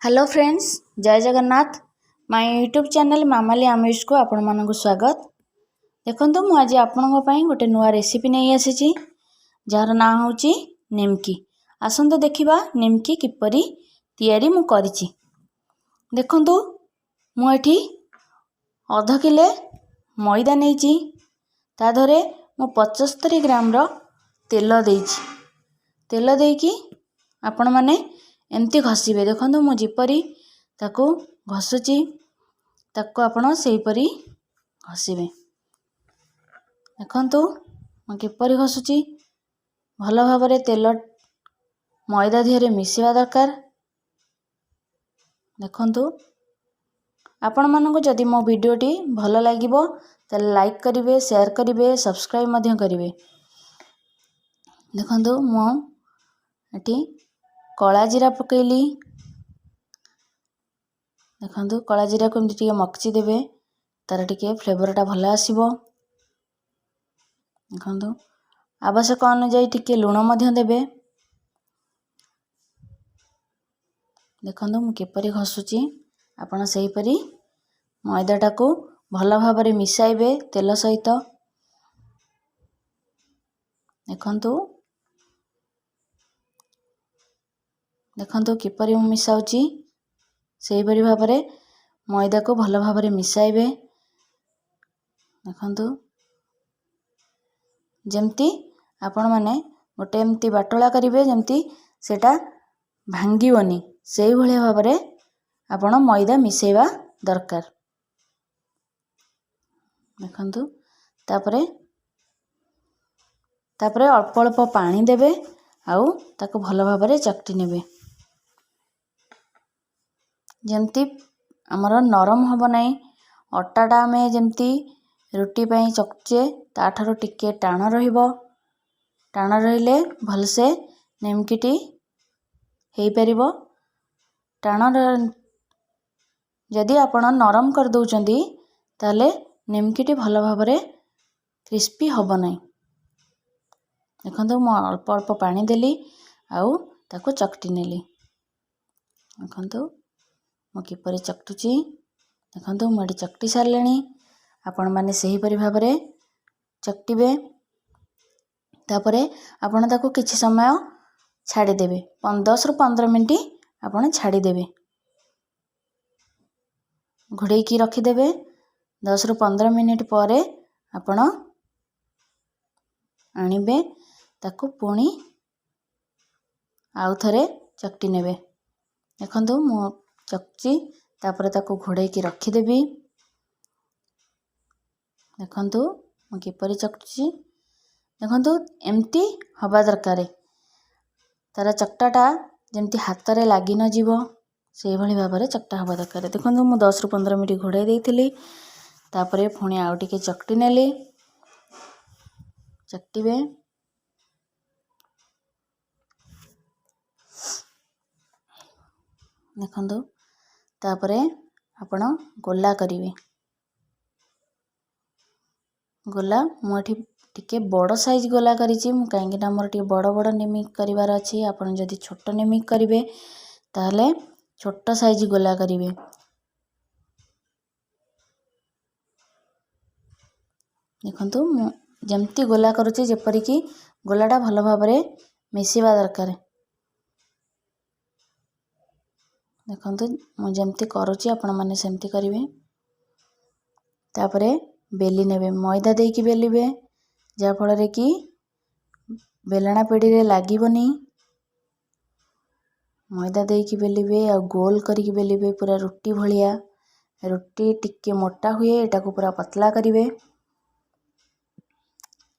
Hello friends, Jai Jagannath. My YouTube channel Mamali ଆମିଷକୁ ଆପଣମାନଙ୍କୁ ସ୍ୱାଗତ। ଦେଖନ୍ତୁ, ମୁଁ ଆଜି ଆପଣଙ୍କ ପାଇଁ ଗୋଟେ ନୂଆ ରେସିପି ନେଇ ଆସିଛି, ଯାହାର ନାଁ ହେଉଛି ନିମକି। ଆସନ୍ତୁ ଦେଖିବା ନିମକି କିପରି ତିଆରି ମୁଁ କରିଛି। ଦେଖନ୍ତୁ, ମୁଁ ଏଠି ଅଧ କିଲେ ମଇଦା ନେଇଛି। ତା ଦେହରେ ମୁଁ 75 ଗ୍ରାମର ତେଲ ଦେଇଛି। ତେଲ ଦେଇକି ଆପଣମାନେ ଏମିତି ଘଷିବେ। ଦେଖନ୍ତୁ, ମୁଁ ଯେପରି ତାକୁ ଘଷୁଛି, ତାକୁ ଆପଣ ସେହିପରି ଘଷିବେ। ଦେଖନ୍ତୁ, ମୁଁ କିପରି ଘଷୁଛି। ଭଲ ଭାବରେ ତେଲ ମଇଦା ଦେହରେ ମିଶିବା ଦରକାର। ଦେଖନ୍ତୁ, ଆପଣମାନଙ୍କୁ ଯଦି ମୋ ଭିଡ଼ିଓଟି ଭଲ ଲାଗିବ, ତାହେଲେ ଲାଇକ୍ କରିବେ, ସେୟାର କରିବେ, ସବସ୍କ୍ରାଇବ୍ ମଧ୍ୟ କରିବେ। ଦେଖନ୍ତୁ, ମୁଁ ଏଠି କଳା ଜିରା ପକାଇଲି। ଦେଖନ୍ତୁ, କଳା ଜିରାକୁ ଏମିତି ଟିକେ ମକଚି ଦେବେ, ତା'ର ଟିକେ ଫ୍ଲେଭରଟା ଭଲ ଆସିବ। ଦେଖନ୍ତୁ, ଆବଶ୍ୟକ ଅନୁଯାୟୀ ଟିକେ ଲୁଣ ମଧ୍ୟ ଦେବେ। ଦେଖନ୍ତୁ, ମୁଁ କିପରି ଘଷୁଛି, ଆପଣ ସେହିପରି ମଇଦାଟାକୁ ଭଲ ଭାବରେ ମିଶାଇବେ ତେଲ ସହିତ। ଦେଖନ୍ତୁ, ଦେଖନ୍ତୁ କିପରି ମୁଁ ମିଶାଉଛି, ସେହିପରି ଭାବରେ ମଇଦାକୁ ଭଲ ଭାବରେ ମିଶାଇବେ। ଦେଖନ୍ତୁ, ଯେମିତି ଆପଣମାନେ ଗୋଟେ ଏମିତି ବାଟୁଳା କରିବେ, ଯେମିତି ସେଇଟା ଭାଙ୍ଗିବନି, ସେଇଭଳିଆ ଭାବରେ ଆପଣ ମଇଦା ମିଶାଇବା ଦରକାର। ଦେଖନ୍ତୁ, ତାପରେ ଅଳ୍ପ ଅଳ୍ପ ପାଣି ଦେବେ ଆଉ ତାକୁ ଭଲ ଭାବରେ ଚକଟି ନେବେ। ଯେମିତି ଆମର ନରମ ହେବ ନାହିଁ। ଅଟାଟା ଆମେ ଯେମିତି ରୁଟି ପାଇଁ ଚକଟୁଛେ, ତା'ଠାରୁ ଟିକେ ଟାଣ ରହିବ। ଟାଣ ରହିଲେ ଭଲସେ ନିମକିଟି ହେଇପାରିବ। ଟାଣ ଯଦି ଆପଣ ନରମ କରିଦେଉଛନ୍ତି, ତାହେଲେ ନିମକିଟି ଭଲ ଭାବରେ କ୍ରିସ୍ପି ହେବ ନାହିଁ। ଦେଖନ୍ତୁ, ମୁଁ ଅଳ୍ପ ଅଳ୍ପ ପାଣି ଦେଲି ଆଉ ତାକୁ ଚକଟି ନେଲି। ଦେଖନ୍ତୁ, ମୁଁ କିପରି ଚକଟୁଛି। ଦେଖନ୍ତୁ, ମୁଁ ଏଠି ଚକଟି ସାରିଲିଣି। ଆପଣମାନେ ସେହିପରି ଭାବରେ ଚକଟିବେ। ତାପରେ ଆପଣ ତାକୁ କିଛି ସମୟ ଛାଡ଼ିଦେବେ। 10ରୁ 15 ମିନିଟ୍ ଆପଣ ଛାଡ଼ିଦେବେ, ଘୋଡ଼େଇକି ରଖିଦେବେ। 10ରୁ 15 ମିନିଟ୍ ପରେ ଆପଣ ଆଣିବେ, ତାକୁ ପୁଣି ଆଉ ଥରେ ଚକଟି ନେବେ। ଦେଖନ୍ତୁ, ମୁଁ ଚକଟି ତାପରେ ତାକୁ ଘୋଡ଼େଇକି ରଖିଦେବି। ଦେଖନ୍ତୁ, ମୁଁ କିପରି ଚକଟୁଛି। ଦେଖନ୍ତୁ, ଏମିତି ହେବା ଦରକାର। ତା'ର ଚକଟାଟା ଯେମିତି ହାତରେ ଲାଗି ନଯିବ, ସେଇଭଳି ଭାବରେ ଚକଟା ହେବା ଦରକାର। ଦେଖନ୍ତୁ, ମୁଁ 10ରୁ 15 ମିନିଟ୍ ଘୋଡ଼େଇ ଦେଇଥିଲି। ତାପରେ ପୁଣି ଆଉ ଟିକେ ଚକଟି ନେଲି। ଚକଟିବେ। ଦେଖନ୍ତୁ, ତାପରେ ଆପଣ ଗୋଲା କରିବେ। ଗୋଲା ମୁଁ ଏଠି ଟିକେ ବଡ଼ ସାଇଜ୍ ଗୋଲା କରିଛି ମୁଁ, କାହିଁକିନା ମୋର ଟିକେ ବଡ଼ ବଡ଼ ନିମିକି କରିବାର ଅଛି। ଆପଣ ଯଦି ଛୋଟ ନିମିକି କରିବେ, ତାହେଲେ ଛୋଟ ସାଇଜ୍ ଗୋଲା କରିବେ। ଦେଖନ୍ତୁ, ମୁଁ ଯେମିତି ଗୋଲା କରୁଛି, ଯେପରିକି ଗୋଲାଟା ଭଲ ଭାବରେ ମିଶିବା ଦରକାର। ଦେଖନ୍ତୁ, ମୁଁ ଯେମିତି କରୁଛି, ଆପଣମାନେ ସେମିତି କରିବେ। ତାପରେ ବେଲି ନେବେ, ମଇଦା ଦେଇକି ବେଲିବେ, ଯାହାଫଳରେ କି ବେଲଣା ପିଡ଼ିରେ ଲାଗିବନି। ମଇଦା ଦେଇକି ବେଲିବେ ଆଉ ଗୋଲ କରିକି ବେଲିବେ, ପୁରା ରୁଟି ଭଳିଆ। ରୁଟି ଟିକେ ମୋଟା ହୁଏ, ଏଟାକୁ ପୁରା ପତଲା କରିବେ,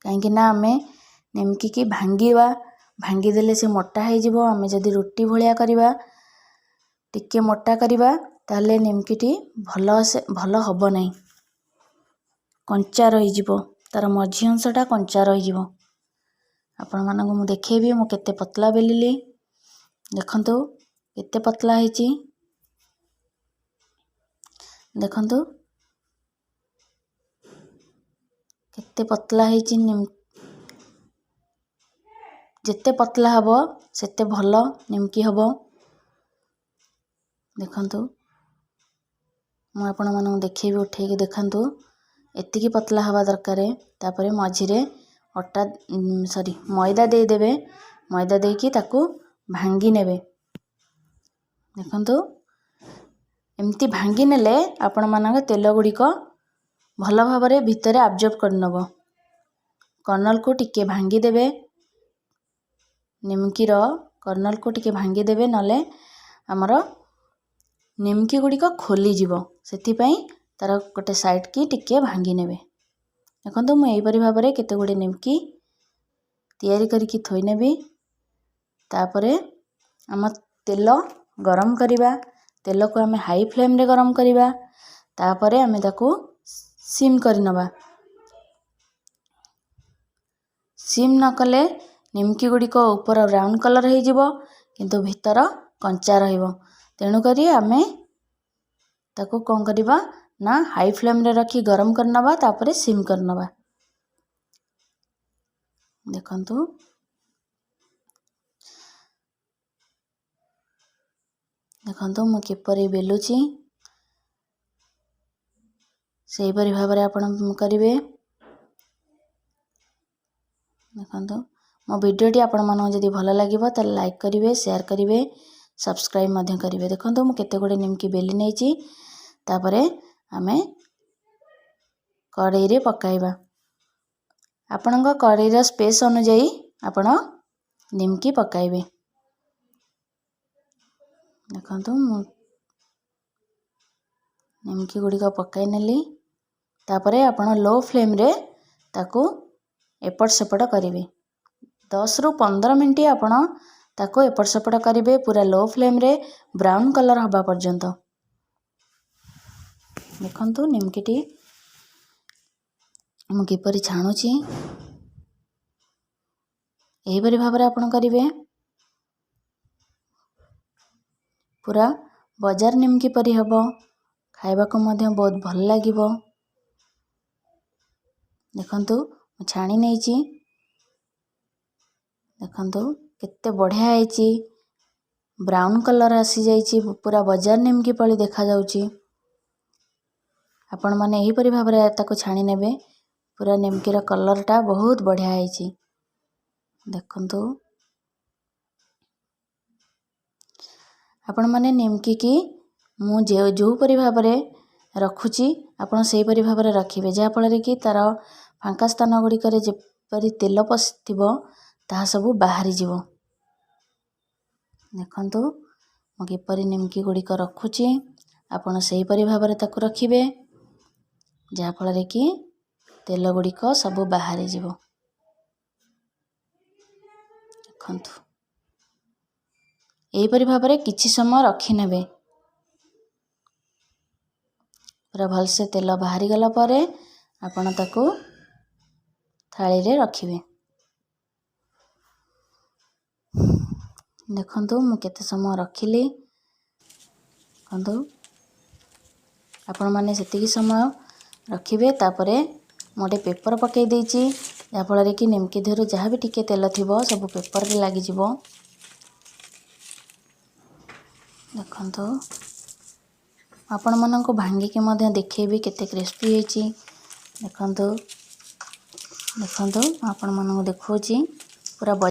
କାହିଁକିନା ଆମେ ନିମକିକି ଭାଙ୍ଗିବା, ଭାଙ୍ଗିଦେଲେ ସେ ମୋଟା ହେଇଯିବ। ଆମେ ଯଦି ରୁଟି ଭଳିଆ କରିବା, ଟିକେ ମୋଟା କରିବା, ତାହେଲେ ନିମକିଟି ଭଲ ସେ ଭଲ ହେବ ନାହିଁ, କଞ୍ଚା ରହିଯିବ। ତା'ର ମଝି ଅଂଶଟା କଞ୍ଚା ରହିଯିବ। ଆପଣମାନଙ୍କୁ ମୁଁ ଦେଖେଇବି ମୁଁ କେତେ ପତଲା ବେଲିଲି। ଦେଖନ୍ତୁ, କେତେ ପତଲା ହେଇଛି। ଦେଖନ୍ତୁ, କେତେ ପତଲା ହେଇଛି। ଯେତେ ପତଲା ହେବ, ସେତେ ଭଲ ନିମକି ହେବ। ଦେଖନ୍ତୁ, ମୁଁ ଆପଣମାନଙ୍କୁ ଦେଖେଇବି, ଉଠେଇକି ଦେଖନ୍ତୁ। ଏତିକି ପତଲା ହେବା ଦରକାର। ତାପରେ ମଝିରେ ଅଟା, ସରି, ମଇଦା ଦେଇଦେବେ। ମଇଦା ଦେଇକି ତାକୁ ଭାଙ୍ଗି ନେବେ। ଦେଖନ୍ତୁ, ଏମିତି ଭାଙ୍ଗି ନେଲେ ଆପଣମାନଙ୍କ ତେଲ ଗୁଡ଼ିକ ଭଲ ଭାବରେ ଭିତରେ ଆବଜର୍ବ କରିନେବ। କର୍ଣ୍ଣରକୁ ଟିକେ ଭାଙ୍ଗିଦେବେ, ନିମକିର କର୍ଣ୍ଣରକୁ ଟିକେ ଭାଙ୍ଗିଦେବେ, ନହେଲେ ଆମର ନିମକି ଗୁଡ଼ିକ ଖୋଲିଯିବ। ସେଥିପାଇଁ ତା'ର ଗୋଟେ ସାଇଡ଼୍ କି ଟିକେ ଭାଙ୍ଗି ନେବେ। ଦେଖନ୍ତୁ, ମୁଁ ଏହିପରି ଭାବରେ କେତେ ଗୁଡ଼ିଏ ନିମକି ତିଆରି କରିକି ଥୋଇନେବି। ତାପରେ ଆମ ତେଲ ଗରମ କରିବା। ତେଲକୁ ଆମେ ହାଇ ଫ୍ଲେମ୍ରେ ଗରମ କରିବା, ତାପରେ ଆମେ ତାକୁ ସିମ୍ କରିନେବା। ସିମ୍ ନ କଲେ ନିମକି ଗୁଡ଼ିକ ଉପର ବ୍ରାଉନ୍ କଲର୍ ହେଇଯିବ, କିନ୍ତୁ ଭିତର କଞ୍ଚା ରହିବ। ତେଣୁକରି ଆମେ ତାକୁ କ'ଣ କରିବା ନା ହାଇ ଫ୍ଲେମ୍ରେ ରଖି ଗରମ କରିନେବା, ତାପରେ ସିମ୍ କରିନେବା। ଦେଖନ୍ତୁ, ଦେଖନ୍ତୁ, ମୁଁ କିପରି ବେଲୁଛି, ସେହିପରି ଭାବରେ ଆପଣ କରିବେ। ଦେଖନ୍ତୁ, ମୋ ଭିଡ଼ିଓଟି ଆପଣମାନଙ୍କୁ ଯଦି ଭଲ ଲାଗିବ, ତାହେଲେ ଲାଇକ୍ କରିବେ, ସେୟାର କରିବେ, ସବସ୍କ୍ରାଇବ୍ ମଧ୍ୟ କରିବେ। ଦେଖନ୍ତୁ, ମୁଁ କେତେ ଗୁଡ଼ିଏ ନିମକି ବେଲି ନେଇଛି। ତାପରେ ଆମେ କଡ଼େଇରେ ପକାଇବା। ଆପଣଙ୍କ କଡ଼େଇର ସ୍ପେସ୍ ଅନୁଯାୟୀ ଆପଣ ନିମକି ପକାଇବେ। ଦେଖନ୍ତୁ, ମୁଁ ନିମକି ଗୁଡ଼ିକ ପକାଇ ନେଲି। ତାପରେ ଆପଣ ଲୋ ଫ୍ଲେମ୍ରେ ତାକୁ ଏପଟ ସେପଟ କରିବେ। 10ରୁ 15 ମିନିଟ୍ ଆପଣ ତାକୁ ଏପଟ ସେପଟ କରିବେ ପୁରା ଲୋ ଫ୍ଲେମ୍ରେ, ବ୍ରାଉନ୍ କଲର୍ ହେବା ପର୍ଯ୍ୟନ୍ତ। ଦେଖନ୍ତୁ, ନିମକିଟି ମୁଁ କିପରି ଛାଣୁଛି, ଏହିପରି ଭାବରେ ଆପଣ କରିବେ। ପୁରା ବଜାର ନିମକି ପରି ହେବ, ଖାଇବାକୁ ମଧ୍ୟ ବହୁତ ଭଲ ଲାଗିବ। ଦେଖନ୍ତୁ, ମୁଁ ଛାଣି ନେଇଛି। ଦେଖନ୍ତୁ, କେତେ ବଢ଼ିଆ ହେଇଛି, ବ୍ରାଉନ୍ କଲର୍ ଆସିଯାଇଛି, ପୁରା ବଜାର ନିମକି ଭଳି ଦେଖାଯାଉଛି। ଆପଣମାନେ ଏହିପରି ଭାବରେ ତାକୁ ଛାଣି ନେବେ। ପୁରା ନିମକିର କଲର୍ଟା ବହୁତ ବଢ଼ିଆ ହେଇଛି। ଦେଖନ୍ତୁ, ଆପଣମାନେ ନିମକିକି ମୁଁ ଯେଉଁପରି ଭାବରେ ରଖୁଛି, ଆପଣ ସେହିପରି ଭାବରେ ରଖିବେ, ଯାହାଫଳରେ କି ତା'ର ଫାଙ୍କା ସ୍ଥାନ ଗୁଡ଼ିକରେ ଯେପରି ତେଲ ପଶିଥିବ, ତାହା ସବୁ ବାହାରିଯିବ। ଦେଖନ୍ତୁ, ମୁଁ କିପରି ନିମକି ଗୁଡ଼ିକ ରଖୁଛି, ଆପଣ ସେହିପରି ଭାବରେ ତାକୁ ରଖିବେ, ଯାହାଫଳରେ କି ତେଲ ଗୁଡ଼ିକ ସବୁ ବାହାରିଯିବ। ଦେଖନ୍ତୁ, ଏହିପରି ଭାବରେ କିଛି ସମୟ ରଖିନେବେ। ପୁରା ଭଲସେ ତେଲ ବାହାରିଗଲା ପରେ ଆପଣ ତାକୁ ଥାଳିରେ ରଖିବେ। ଦେଖନ୍ତୁ, ମୁଁ କେତେ ସମୟ ରଖିଲି। ଦେଖନ୍ତୁ, ଆପଣମାନେ ସେତିକି ସମୟ ରଖିବେ। ତାପରେ ମୁଁ ଗୋଟେ ପେପର୍ ପକାଇ ଦେଇଛି, ଯାହାଫଳରେ କି ନିମକି ଦେହରେ ଯାହା ବି ଟିକେ ତେଲ ଥିବ, ସବୁ ପେପରରେ ଲାଗିଯିବ। ଦେଖନ୍ତୁ, ଆପଣମାନଙ୍କୁ ଭାଙ୍ଗିକି ମଧ୍ୟ ଦେଖେଇବି କେତେ କ୍ରିସ୍ପି ହେଇଛି। ଦେଖନ୍ତୁ, ଦେଖନ୍ତୁ, ମୁଁ ଆପଣମାନଙ୍କୁ ଦେଖାଉଛି ପୁରା